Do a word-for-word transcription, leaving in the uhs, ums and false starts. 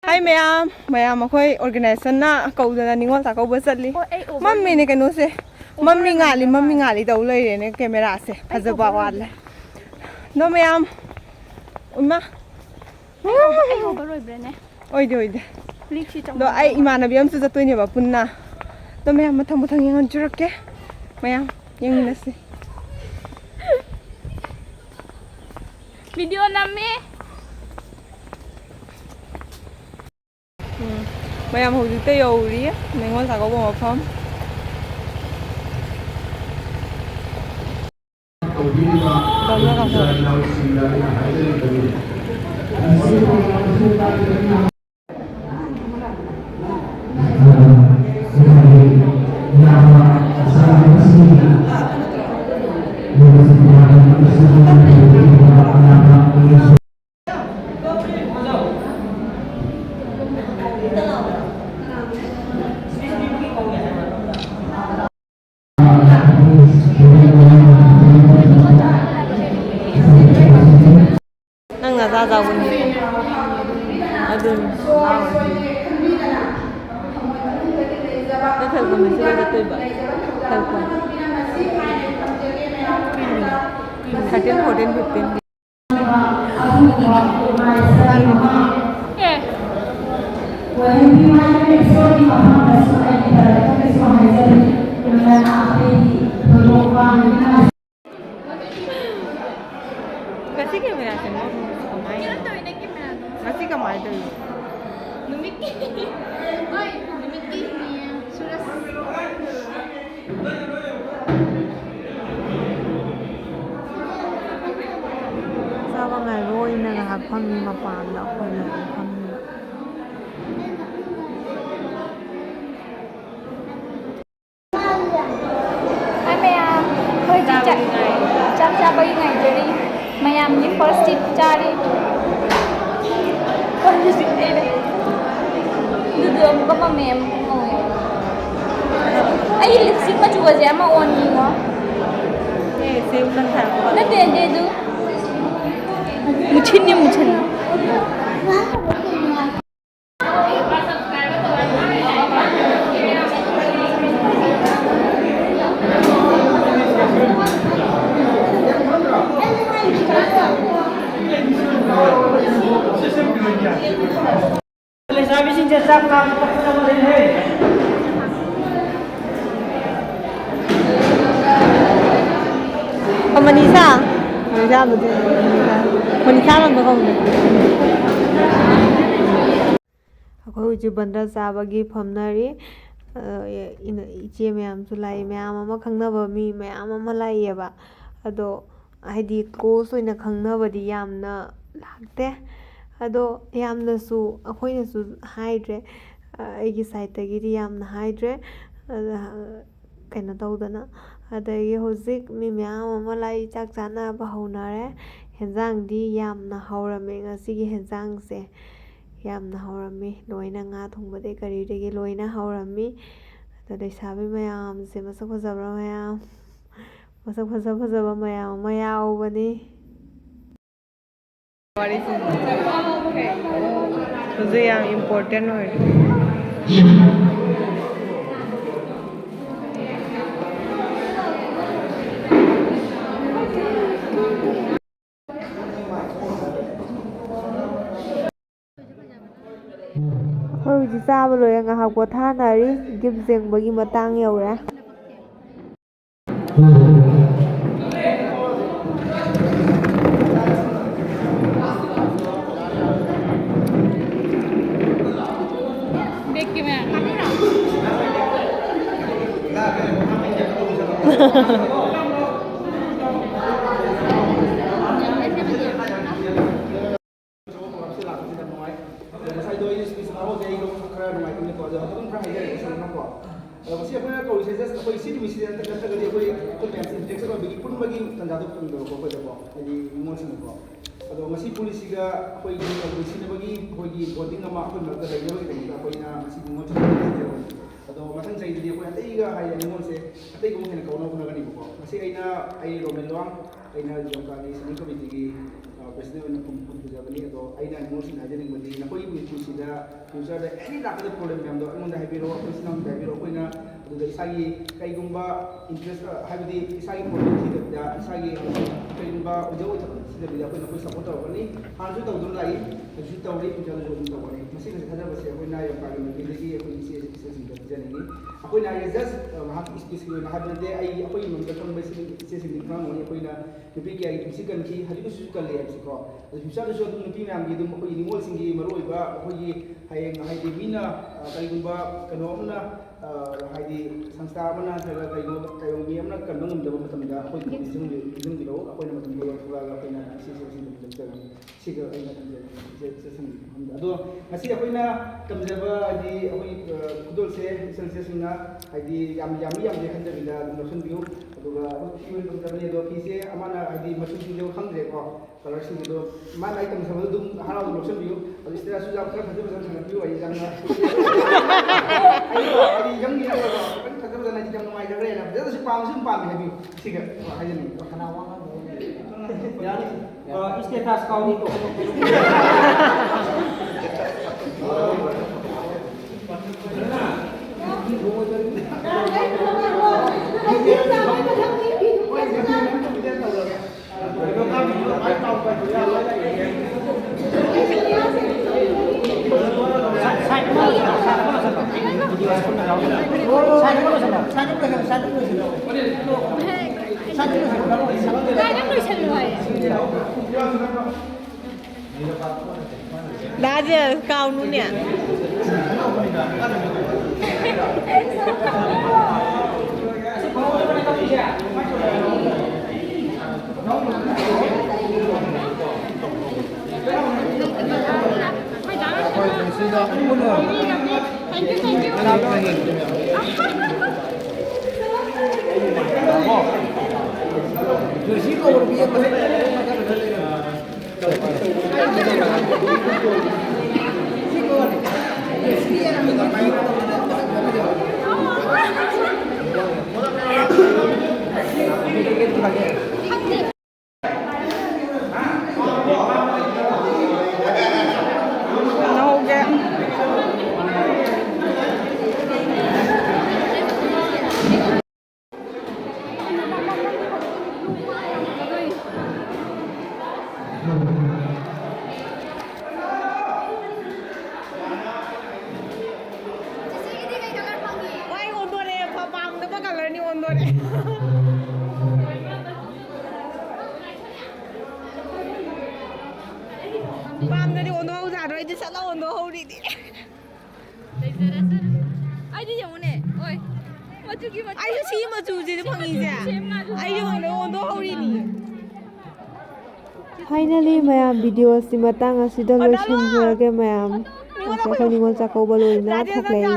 ꯍꯥꯏ ꯃꯌꯥꯝ, ꯃꯌꯥꯝ ꯑꯩꯈꯣꯏ organization ꯅ ꯀꯧꯗꯅ ꯅꯤꯉꯣꯜ ꯆꯥꯛꯀꯧꯕ ꯆꯠꯂꯤ꯫ ꯑꯣ, ꯑꯩ over ꯃꯝꯃꯤꯅꯦ ꯀꯩꯅꯣꯁꯦ꯫ Over ꯃꯝꯃꯤ ꯉꯥꯜꯂꯤ, ꯃꯝꯃꯤ ꯉꯥꯜꯂꯤ ꯇꯧ ꯂꯩꯔꯦꯅꯦ꯫ ꯀꯦꯃꯦꯔꯥꯁꯦ ꯐꯖꯕ over ꯋꯥꯠꯂꯦ꯫ ꯑꯗꯣ ꯃꯌꯥꯝ, ꯏꯃꯥ꯫ ꯑꯩ over, ꯑꯩ over ꯑꯣꯏꯕ꯭ꯔꯥꯅꯦ? ꯑꯣꯏꯗꯦ, ꯑꯣꯏꯗꯦ꯫ ꯂꯤꯛꯁꯤ ꯑꯗꯣ ꯆꯪꯉꯝꯗꯧ ꯑꯩ ꯃꯥꯜꯂꯦ꯫ ꯏꯃꯥꯟꯅꯕꯤ ꯑꯃꯁꯨ ꯆꯠꯇꯣꯏꯅꯦꯕ ꯄꯨꯟꯅ꯫ ꯑꯗꯣ ꯃꯌꯥꯝ ꯃꯊꯪ ꯃꯊꯪ ꯌꯦꯡꯍꯟꯖꯔꯛꯀꯦ꯫ ꯃꯌꯥꯝ ꯌꯦꯡꯃꯤꯟꯅꯁꯤ꯫ Video ꯅꯝꯃꯤ꯫ ꯎꯝ꯫ ꯃꯌꯥꯝ ꯍꯧꯖꯤꯛꯇ ꯌꯧꯔꯤ ꯅꯤꯉꯣꯜ ꯆꯥꯛꯀꯧꯕ ꯃꯐꯝ꯫ ꯅꯪ ꯅꯆꯥ ꯆꯥꯎꯕꯅꯤ꯫ ꯑꯗꯨꯅꯤ꯫ ꯅꯪ ꯊꯦꯜ ꯀꯣꯟꯕꯤꯁꯤꯒ ꯆꯠꯇꯣꯏꯕ꯫ ꯊꯦꯜ ꯀꯣꯟ꯫ Thirteen, fourteen, fifteen꯫ ꯑꯦ꯫ ꯉꯁꯤ ꯀꯦꯃꯦꯔꯥꯁꯦ ꯃꯝꯃꯤꯁꯦ ꯀꯃꯥꯏꯅ? ꯀꯩꯅꯣ ꯇꯧꯋꯦ, ꯅꯪ ꯀꯦꯃꯦꯔꯥꯗꯣ꯫ ꯉꯁꯤ ꯀꯃꯥꯏꯅ ꯇꯧꯔꯤꯅꯣ? ꯅꯨꯃꯤꯠꯀꯤ꯫ ꯍꯣꯏ, ꯅꯨꯃꯤꯠꯀꯤ ꯁꯨꯔꯖ꯫ ꯆꯥꯕ ꯉꯥꯏꯕ ꯑꯣꯏꯅ ꯉꯥꯏꯍꯥꯛ ꯐꯝꯃꯤ ꯃꯄꯥꯟꯗ ꯑꯩꯈꯣꯏ ꯃꯌꯥꯝ ꯐꯝꯃꯤ꯫ ꯍꯥꯏ ꯃꯌꯥꯝ, ꯑꯩꯈꯣꯏ ꯍꯧꯖꯤꯛ ꯆꯥꯛ, ꯆꯥꯕꯒꯤ ꯉꯥꯏ꯫ ꯆꯥꯛ ꯆꯥꯕꯒꯤ ꯉꯥꯏꯖꯔꯤ꯫ ꯃꯌꯥꯝꯒꯤ first seat ꯆꯥꯔꯤ꯫ ꯑꯗꯨꯗꯣ ꯑꯃꯨꯛꯀ ꯃꯝꯃꯦ, ꯑꯃꯨꯛꯀ ꯉꯧꯋꯦ꯫ ꯑꯩꯒꯤ lipstick ꯃꯆꯨꯒꯁꯦ ꯑꯃ ꯑꯣꯟꯈꯤꯀꯣ꯫ ꯑꯦ, ꯁꯦꯝ ꯅꯪ ꯊꯥꯔꯛꯄ꯫ ꯅꯠꯇꯦ, ꯅꯠꯇꯦ, ꯑꯗꯨ ꯃꯨꯁꯤꯟꯅꯤ, ꯃꯨꯁꯤꯟ꯫ ꯂꯩꯁꯥꯕꯤꯁꯤꯡꯁꯦ ꯆꯥꯛ ꯂꯥꯝꯕ ꯈꯣꯠꯄ ꯂꯩꯍꯦ꯫ ꯑꯣ, ꯃꯅꯤꯁꯥ꯫ ꯃꯅꯤꯁꯥꯕꯨꯗꯤ, ꯃꯅꯤꯁꯥ꯫ ꯃꯅꯤꯁꯥ ꯂꯝꯗ ꯀꯧꯕꯅꯦ꯫ ꯑꯩꯈꯣꯏ ꯍꯧꯖꯤꯛ ꯕꯟꯗ꯭ꯔ ꯆꯥꯕꯒꯤ ꯐꯝꯅꯔꯤ꯫ ꯑ, ꯏꯅ-, ꯏꯆꯦ ꯃꯌꯥꯝꯁꯨ ꯂꯥꯛꯏ, ꯃꯌꯥꯝ ꯑꯃ ꯈꯪꯅꯕ ꯃꯤ ꯃꯌꯥꯝ ꯑꯃ ꯂꯥꯛꯏꯌꯦꯕ꯫ ꯑꯗꯣ ꯍꯥꯏꯗꯤ close ꯑꯣꯏꯅ ꯈꯪꯅꯕꯗꯤ ꯌꯥꯝꯅ ꯂꯥꯛꯇꯦ꯫ ꯑꯗꯣ ꯌꯥꯝꯅꯁꯨ ꯑꯩꯈꯣꯏꯅꯁꯨ ꯍꯥꯏꯗ꯭ꯔꯦ꯫ ꯑ, ꯑꯩꯒꯤ side ꯇꯒꯤꯗꯤ ꯌꯥꯝꯅ ꯍꯥꯏꯗ꯭ꯔꯦ꯫ ꯑꯗ, ꯀꯩꯅꯣ ꯇꯧꯗꯅ꯫ ꯑꯗꯒꯤ ꯍꯧꯖꯤꯛ ꯃꯤ ꯃꯌꯥꯝ ꯑꯃ ꯂꯥꯛꯏ, ꯆꯥꯛ ꯆꯥꯅꯕ ꯍꯧꯅꯔꯦ꯫ ꯍꯦꯟꯖꯥꯡꯗꯤ ꯌꯥꯝꯅ ꯍꯥꯎꯔꯝꯃꯦ ꯉꯁꯤꯒꯤ ꯍꯦꯟꯖꯥꯡꯁꯦ꯫ ꯌꯥꯝꯅ ꯍꯥꯎꯔꯝꯃꯤ꯫ ꯂꯣꯏꯅ ꯉꯥ ꯊꯣꯡꯕꯗꯒꯤ ꯀꯔꯤꯗꯒꯤ ꯂꯣꯏꯅ ꯍꯥꯎꯔꯝꯃꯤ꯫ ꯑꯗꯣ ꯂꯩꯁꯥꯕꯤ ꯃꯌꯥꯝꯁꯦ, ꯃꯁꯛ ꯐꯖꯕ ꯃꯌꯥꯝ, ꯃꯁꯛ ꯐꯖ ꯐꯖꯕ ꯃꯌꯥꯝ ꯑꯃ ꯌꯥꯎꯕꯅꯤ꯫ ꯋꯥꯔꯤꯁꯤꯡ꯫ ꯍꯧꯖꯤꯛ ꯌꯥꯝ important ꯑꯣꯏꯔꯦ꯫ ꯑꯩꯈꯣꯏ ꯍꯧꯖꯤꯛ ꯆꯥꯕ ꯂꯣꯏꯔꯦ, ꯉꯥꯏꯍꯥꯛ ꯄꯣꯊꯥꯅꯔꯤ꯫ Gift ꯌꯦꯡꯕꯒꯤ ꯃꯇꯥꯡ ꯌꯧꯔꯦ꯫ ꯁꯤ ꯂꯥꯛꯄꯁꯤꯗ ꯅꯨꯡꯉꯥꯏ꯫ ꯑꯗꯣ ꯉꯁꯥꯏꯗꯣ ꯑꯩꯅ speech ꯇꯥꯍꯧꯗꯦ, ꯑꯩꯗꯣ ꯈꯔ ꯅꯨꯡꯉꯥꯏꯇꯕꯅꯤꯀꯣ꯫ ꯑꯗꯣ ꯑꯗꯨꯝ ꯈꯔ ꯍꯥꯏꯖꯔꯒꯦ ꯁꯝꯂꯞꯅꯀꯣ꯫ ꯑꯗꯣ ꯉꯁꯤ ꯑꯩꯈꯣꯏꯅ ꯀꯧꯔꯤꯁꯦ just ꯑꯩꯈꯣꯏ ꯁꯤ ꯅꯨꯃꯤꯠꯁꯤꯗ ꯅꯠꯇ꯭ꯔꯒꯗꯤ ꯑꯩꯈꯣꯏ, ꯑꯩꯈꯣꯏ ꯃꯌꯥꯝꯁꯦ interaction ꯑꯣꯏꯕꯒꯤ ꯄꯨꯟꯕꯒꯤ ꯇꯥꯟꯖꯥꯗꯣ ꯐꯪꯗꯕꯀꯣ ꯑꯩꯈꯣꯏꯗꯀꯣ, ꯍꯥꯏꯗꯤ ꯅꯤꯉꯣꯜꯁꯤꯡꯅꯀꯣ꯫ ꯑꯗꯣ ꯉꯁꯤ ꯄꯨꯜꯂꯤꯁꯤꯒ ꯑꯩꯈꯣꯏꯒꯤ ꯅꯨꯡꯁꯤꯅꯕꯒꯤ ꯑꯩꯈꯣꯏꯒꯤ bonding ꯑꯃ ꯑꯩꯈꯣꯏ ꯃꯔꯛꯇ ꯂꯩꯅꯕꯒꯤꯗꯃꯛꯇ ꯑꯩꯈꯣꯏꯅ ꯉꯁꯤ ꯅꯤꯉꯣꯜ ꯆꯥꯛꯀꯧꯕ ꯇꯧꯖꯕꯅꯤ꯫ ꯑꯗꯣ ꯃꯊꯪ ꯆꯍꯤꯗꯗꯤ ꯑꯩꯈꯣꯏ ꯑꯇꯩꯒ ꯍꯥꯏꯗꯤ ꯅꯤꯉꯣꯜꯁꯦ ꯑꯇꯩꯒꯨꯝꯕ ꯍꯦꯟꯅ ꯀꯧꯅꯕ ꯍꯣꯠꯅꯒꯅꯤꯕꯀꯣ꯫ ꯉꯁꯤ ꯑꯩꯅ, ꯑꯩ ꯔꯣꯃꯦꯟ ꯂꯣꯋꯥꯡ, ꯑꯩꯅ ꯖꯣꯟꯀꯥꯒꯤ standing committeeꯒꯤ, ꯑ, president ꯑꯣꯏꯅ ꯈꯨꯝ-, ꯈꯨꯝ ꯄꯨꯖꯕꯅꯤ꯫ ꯑꯗꯣ ꯑꯩꯅ ꯅꯤꯉꯣꯜꯁꯤꯡꯗ ꯍꯥꯏꯖꯅꯤꯡꯕꯗꯤ ꯅꯈꯣꯏꯒꯤ ꯄꯨꯟꯁꯤꯗ futureꯗ any ꯂꯥꯛꯀꯗꯕ problem ꯃꯌꯥꯝꯗꯣ ꯑꯩꯉꯣꯟꯗ ꯍꯥꯏꯕꯤꯔꯛꯑꯣ, ꯑꯩꯈꯣꯏ ꯏꯆꯤꯟ ꯏꯅꯥꯎꯁꯤꯡꯗ ꯍꯥꯏꯕꯤꯔꯛꯑꯣ꯫ ꯑꯩꯈꯣꯏꯅ ꯑꯗꯨꯗ ꯏꯁꯥꯒꯤ ꯀꯩꯒꯨꯝꯕ interest, ꯍꯥꯏꯕꯗꯤ ꯏꯁꯥꯒꯤ problem ꯊꯤꯗꯕꯤꯗ, ꯏꯁꯥꯒꯤ ꯀꯩꯒꯨꯝꯕ ꯑꯣꯏꯖ ꯑꯣꯏꯊꯣꯛꯄ ꯊꯤꯗꯕꯤꯗ ꯑꯩꯈꯣꯏꯅ ꯑꯩꯈꯣꯏ support ꯇꯧꯔꯛꯀꯅꯤ꯫ ꯍꯥꯟꯅꯁꯨ ꯇꯧꯗꯨꯅ ꯂꯥꯛꯏ, ꯍꯧꯖꯤꯛꯁꯨ ꯇꯧꯔꯤ, future ꯗꯁꯨ ꯑꯗꯨꯝ ꯇꯧꯒꯅꯤ꯫ ꯃꯁꯤꯒꯁꯦ ꯊꯥꯖꯕꯁꯦ ꯑꯩꯈꯣꯏ ꯅꯥꯏꯔ ꯄꯥꯡꯒꯤ ꯃꯥꯏꯀꯩꯗꯒꯤ ꯑꯩꯈꯣꯏ ꯏꯆꯦ ꯏꯆꯦꯁꯤꯡꯗ ꯄꯤꯖꯅꯤꯡꯉꯤ꯫ ꯑꯩꯈꯣꯏ ꯅꯥꯏꯔ just, ꯑ, ꯉꯥꯏꯍꯥꯛ speech ꯀꯤ ꯑꯣꯏꯅ ꯍꯥꯏꯕ ꯅꯠꯇꯦ, ꯑꯩ, ꯑꯩꯈꯣꯏꯒꯤ ꯃꯔꯛꯇ ꯈꯪꯕ ꯏꯆꯦ, ꯏꯆꯦꯁꯤꯡꯗꯤ ꯈꯪꯉꯝꯒꯅꯤ꯫ ꯑꯩꯈꯣꯏꯅ ꯅꯨꯄꯤ ꯀꯌꯥꯒꯤ ꯄꯨꯟꯁꯤ ꯀꯟꯈꯤ, ꯍꯧꯖꯤꯛ ꯍꯧꯖꯤꯛꯁꯨ ꯀꯜꯂꯤ ꯍꯥꯏꯕꯁꯤꯀꯣ꯫ ꯑꯗꯨ future ꯗꯁꯨ ꯑꯗꯨꯝ ꯅꯨꯄꯤ ꯃꯌꯥꯝꯒꯤ ꯑꯗꯨꯝ ꯑꯩꯈꯣꯏꯒꯤ ꯅꯤꯉꯣꯜꯁꯤꯡꯒꯤ ꯃꯔꯨꯑꯣꯏꯕ ꯑꯩꯈꯣꯏꯒꯤ ꯍꯌꯦꯡ ꯍꯥꯏꯗꯤ ꯃꯤꯅ, ꯑ, ꯀꯔꯤꯒꯨꯝꯕ ꯀꯩꯅꯣ ꯑꯃꯅ, ꯑ, ꯍꯥꯏꯗꯤ ꯁꯪꯁꯊꯥ ꯑꯃꯅ ꯅꯠꯇ꯭ꯔꯒ ꯀꯩꯅꯣ ꯀꯩꯅꯣ ꯃꯤ ꯑꯃꯅ ꯀꯟꯕ ꯉꯝꯗꯕ ꯃꯇꯝꯗ ꯑꯩꯈꯣꯏ ꯅꯤꯡꯁꯤꯡꯕꯤ-, ꯅꯤꯡꯁꯤꯡꯕꯤꯔꯛꯎ꯫ ꯑꯩꯈꯣꯏꯅ ꯃꯇꯝꯗ ꯊꯣꯛꯂꯛꯑꯒ ꯑꯩꯈꯣꯏꯅ ꯁꯤꯁꯦ ꯁꯤꯁꯦ ꯁꯤꯁꯦ ꯁꯤꯒ ꯑꯩꯅ ꯊꯝꯖꯒꯦ꯫ ꯏꯆꯦ, ꯏꯆꯦ ꯁꯪꯕꯤꯕ ꯃꯐꯝꯗ꯫ ꯑꯗꯣ ꯉꯁꯤ ꯑꯩꯈꯣꯏꯅ ꯇꯝꯖꯕ ꯍꯥꯏꯗꯤ ꯑꯩꯈꯣꯏꯒꯤ, ꯑ, ꯈꯨꯗꯣꯜꯁꯦ ꯏꯆꯜ ꯏꯆꯦꯁꯤꯡꯅ ꯍꯥꯏꯗꯤ ꯌꯥꯝ ꯌꯥꯝꯃꯤ ꯌꯥꯝꯗꯦ ꯈꯟꯗꯕꯤꯗ ꯑꯗꯨꯝ ꯂꯧꯁꯤꯟꯕꯤꯌꯨ꯫ ꯑꯗꯨꯒ ꯑꯩꯈꯣꯏ ꯐꯤ ꯑꯣꯏꯅ ꯇꯝꯖꯕꯅꯤ꯫ ꯑꯗꯣ ꯐꯤꯁꯦ ꯑꯃꯅ ꯍꯥꯏꯗꯤ ꯃꯆꯨꯁꯤꯡꯗꯣ ꯈꯪꯗ꯭ꯔꯦꯀꯣ, colour ꯁꯤꯡꯗꯣ ꯃꯥꯏ ꯃꯥꯏ ꯇꯝꯖꯕꯗꯣ ꯑꯗꯨꯝ ꯍꯔꯥꯎꯅ ꯂꯧꯁꯤꯟꯕꯤꯌꯨ꯫ ꯑꯗꯣ status ꯁꯨ ꯌꯥꯝ ꯈꯔ ꯐꯖ ꯐꯖꯅ ꯊꯥꯒꯠꯄꯤꯌꯨ꯫ ꯑꯩ ꯌꯥꯝꯅ ꯑꯩ ꯍꯥꯏꯗꯤ ꯌꯪꯒꯤ ꯈꯤꯇꯪ ꯐꯖ ꯐꯖꯅ ꯍꯥꯏꯗꯤ ꯌꯥꯝ ꯅꯨꯡꯉꯥꯏꯖꯈ꯭ꯔꯦꯅ ꯐꯖꯅꯁꯨ ꯄꯥꯝꯁꯨ ꯑꯗꯨꯝ ꯄꯥꯝꯃꯦ ꯍꯥꯏꯕꯤꯌꯨ꯫ ꯁꯤꯒ ꯍꯥꯏꯖꯅꯤꯡꯉꯤ꯫ ꯀꯅꯥ ꯋꯥ ꯉꯥꯡꯕ? ꯌꯥꯅꯤ꯫ ꯑ, status ꯀꯥꯎꯅꯤꯀꯣ꯫ ꯀꯗꯥꯏꯗ ꯂꯣꯏꯁꯜꯂꯨ ꯍꯥꯏ? ꯗꯥ ꯖꯦꯜ, ꯀꯥꯎꯅꯨꯅꯦ꯫ ꯂꯧꯍꯧꯒꯦ꯫ ꯑꯩꯗꯤ ꯌꯦꯡꯉꯨꯅꯦ꯫ ꯍꯣꯏ꯫ ꯃꯆꯨꯒꯤ ꯃꯆꯨ꯫ ꯑꯩꯁꯨ ꯁꯤ ꯃꯆꯨꯁꯤꯗ ꯐꯪꯉꯤꯁꯦ꯫ ꯑꯩꯁꯨ ꯍꯣꯡꯗꯣꯛ ꯍꯣꯡꯗꯣꯛ ꯍꯧꯔꯤꯅꯤ꯫ Finally ꯃꯌꯥꯝ, ꯚꯤꯗꯤꯑꯣꯁꯤ ꯃꯇꯥꯡ ꯑꯁꯤꯗ ꯂꯣꯏꯁꯤꯟꯖꯔꯒꯦ ꯃꯌꯥꯝ꯫ ꯉꯁꯤ ꯑꯩꯈꯣꯏ ꯅꯤꯉꯣꯜ ꯆꯥꯛꯀꯧꯕ ꯂꯣꯏꯅ ꯊꯣꯛꯂꯛꯏ꯫